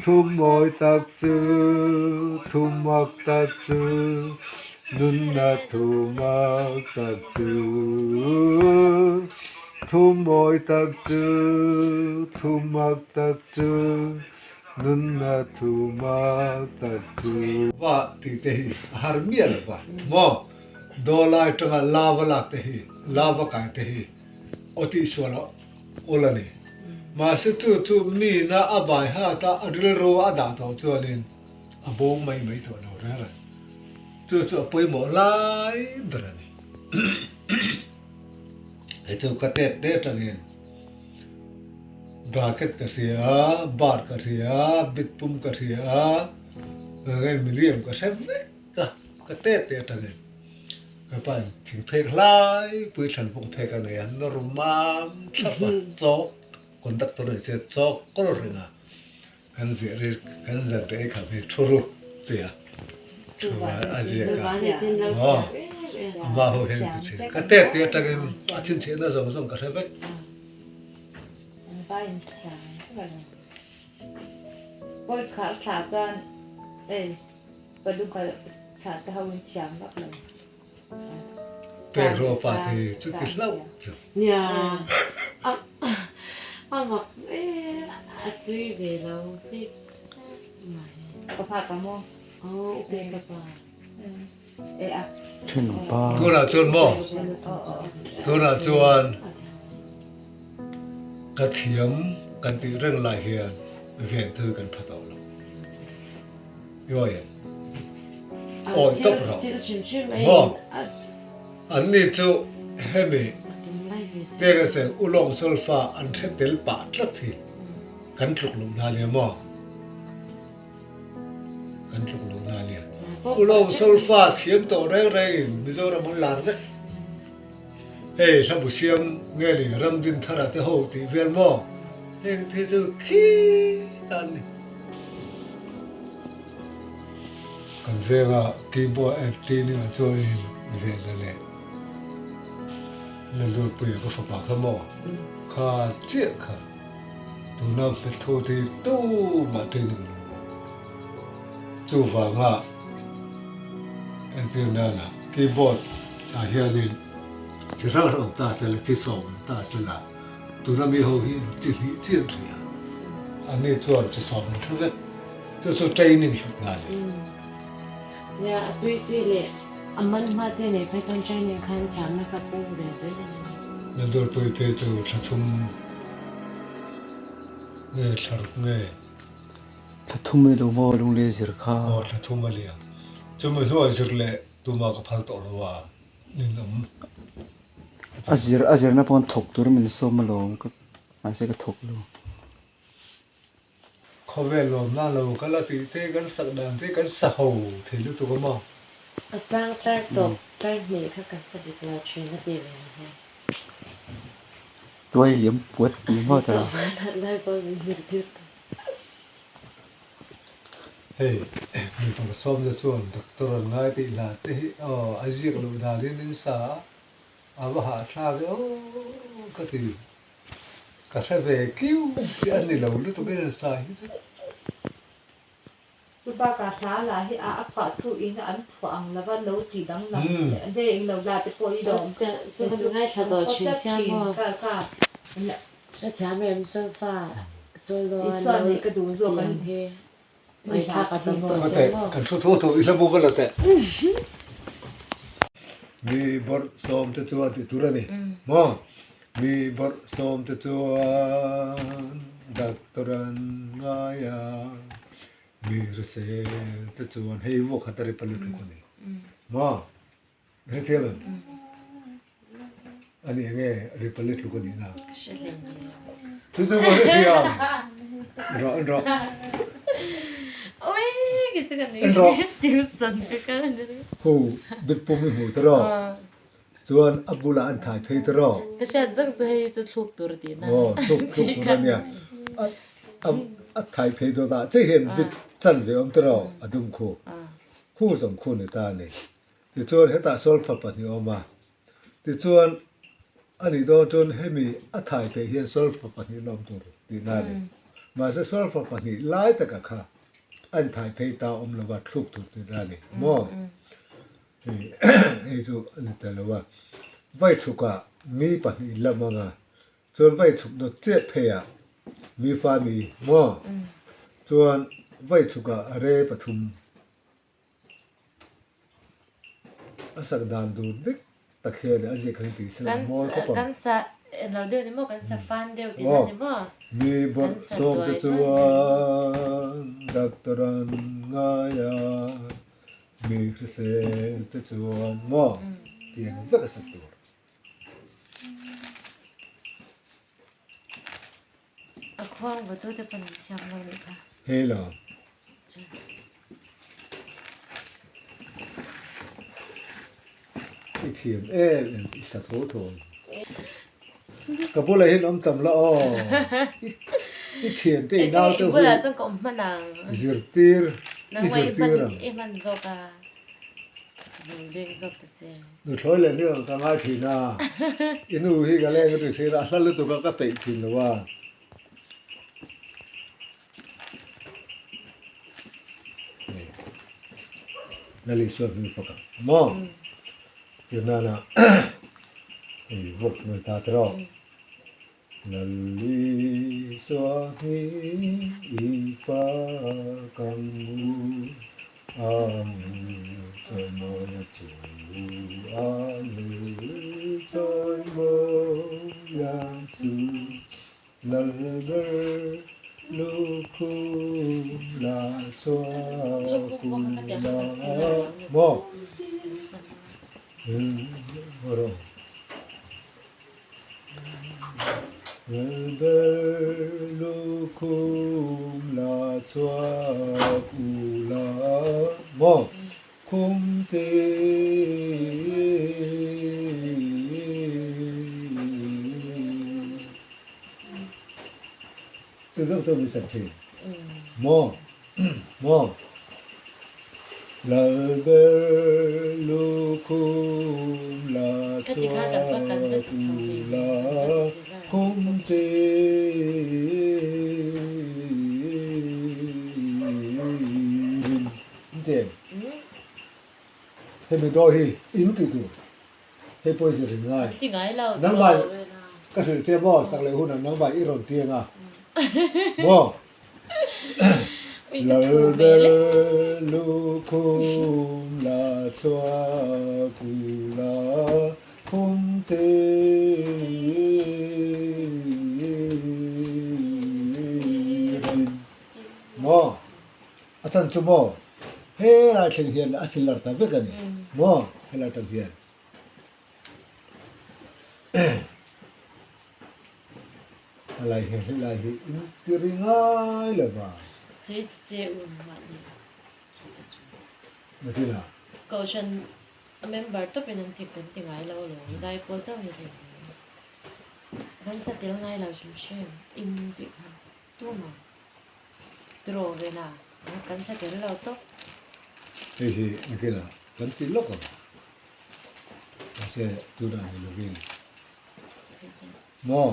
Thu mawi tak chu, thu mak tak chu, nunna thu mak tak chu. Thu mawi tak chu, thu mak tak chu, nunna thu mak tak chu. Va tih te hi a har miah lo va maw? Dawlai tanga lava lak te hi, lava kai te hi aw tihsual a awl a ni. Mahse chu chu mina a bai hat a, a rilru a dah tawh chuanin a bo mai mai tawh lo reng reng. Chu chu a pawimawh lai ber a ni. Hei chu ka tet te atangin bracket ka hria a, bar ka hria a, bit pum ka hria a, miliam ka hre vek a, ka tet te atangin. Ka pa in thing phek hlai pui thlan pawh phek a nei a, nawr mam thlap a, chawk conductor a ni che chawk kawr reng a, kan ziah ri kan zan reh ei kham hi thu ru ti a, thu a ziak a, aw ama ho hian ti thin, ka tet tih atangin a chhinchhiahna zawng zawng ka hre vek. Pek rawh pa te chu ti hlauh chu. Nia a mak e a tui ve lo hlek mai. Ka pha ka maw? Aw upe ka pa. E a. Thenawmpa. Tunah chuan maw? Tunah chuan ka thiam kan tih reng lai hian ven thil kan pha tawh lo. Ioi awi tawp rawh. Maw? Anni chu hemi Tega seng ulawng solfa an hre tel pah tlat hi kan tluk loh na nia maw? Kan tluk loh na nia. Ulawng solfa thiam tawh reng rengin Mizoram an lar vek. Hei hlabu siam nge ni Ramdinthara te ho tih vel maw? Heng te chu khitah an ni. Kan venga keyboard app training ah chuanin venna leh Lalruatpuia ka fapa kha maw? Kha chiah kha tuna hmetho te hi tumah training lo maw? Chuvanga entir nana keyboard ah hianin chi hrang hrang awm ta sela, chi sawm awm ta sela, tuna mi ho hi chi hnih chian hria, anni chuan chi sawm an hre vek. Chu chu training hlut na a ni. Nia, a tui chi leh a man hma chi nei phei chuan training khan thiamna kha pung ve zel a ni. Lalduarpui phei chu thla thum nge thla ruk nge? Thla thum a ni lo maw lunglei zir kha? Aw thla thum a liam. Chumi hnuah zir leh tuma ka phal tawh lo a, nin awm. A zir a zirna pawh an thawk tur min sawm alawm ka mahse ka thawk lo. Khawvel lawmna lo ka la tih te kan sak dan te kan sa ho thei lutuk a maw? A chang tlar tawp tlar hnih kha kan sa dik lo thin a ti ve ang hian. Tuai liam puat ni maw ta? Lai pawh min zirtir ta. Hei mipa sawmna chuan doctor an ngai tih hla te hi aw a ziak loh danin in sa a, a va hahthlak e aw ka ti. Ka hre ve kiu si a ni lo lutuk in an sa hi chu. Chu bakah hla lah hi a a phuah thu in an phuah ang lova lo tih danglam ve eng lo la te pawh i lawm. Chu kan ngaithla tawh thin sia maw. Hrethiam em solfa solo a lo tih ang hi ngaihthlak a tam tawh sia maw. Kan thu thu thu i hla buk a la teh. Mi bawrh sawm te chuan tih tur a ni maw. Mi bawrh sawm te chuan doctor an ngai a, mi hrisel te chuan hei vuak khat a ri pali tluk a ni maw? Hrethiam em? A ni enge ri pali tluk a nih na? Chu chu maw hrethiam? Rawh en rawh. En rawh. Hu bit pum i hmu ta rawh. Chuan a bulah an thai phei ta rawh. Ka hriat zang chu hei chu thluk tur tih na. Aw thluk thluk tur a nia. A a thai phei dawt ah che hian bit chan ve awm ta rawh a dum khu. Khu zawng khu ni ta a ni. Tichuan hetah solfa pahnih a awm a. Tichuan a nih dawn chuan hemi a thai phei hian solfa pahnih la awm tur tih na a ni. Mahse solfa pahnih lai taka kha an thai phei ta awm lova thluk tur chu a ni maw? Hei hei chu a ni ta lo a. Vai chhukah mi pahnih lam anga chuan vai chhuk dawt chiah pheiah mi fa mi maw? Chuan vai chhukah re pathum. A sak dan tur dik tak hian a ziak ang tih sela mawi khawp ang. Kan sa lo deuh ni maw, kan sa fan deuh tih na ni maw? Mi bawrh sawm te chuan doctor an ngai a, mi hrisel te chuan maw tiang vek a sak tur. A khuang va tu te pawn an thiam lo nih kha. Hei lo. I thiam em em i sa tho tho. Ka bulah hian awm tam la aw. I thian te i nau te hu. Bulah chuan ka awm hman ang. Zirtir i zirtir ang. I hman zawk a. Lung bik zawk ta che. Nuthlawi leh hniang ka ngai thin a, i nu hi ka leng a ti thin a, a hla lutuk a ka peih thin lo a. Lali suan hming fak ang maw? Tir nana hei vuak thung ta te rawh. Lali suan hming i fak ang u, ang chawimawi a chu a ni chawimawi a chu. Lalber lukhum la chhuak ula maw? Lalber lukhum la chhuak ula maw? Khum te. Chu deuh chu mi sak thin. Maw? Maw? Lalber lukhum la chhuak ula khum te. Hemi daw hi in ti tur. Hei pawh i zir ring ngai. Nangmah ka hrilh che maw sak leh hunah nangmah i rawn ti anga maw. Lalber lukhum la chhuak ula khum te rin maw. A chan chu maw helai thleng hian a silar ta vek a ni maw helai tang hian. Helai hi helai hi in ti ri ngai lo va. Chui ti che u na mah ni chui ti chu. Na ti la. Kohhran a member tawp in an thik kan ti ngai lo alawm zai pawl chauh hi thei. Kan sa tel ngai lo hrim hrim in tih kha tumah. Tiraw vena kan sa tel lo tawp. Hei hi nakinah kan ti lawk ang. Mahse tunah ni lovin. Maw?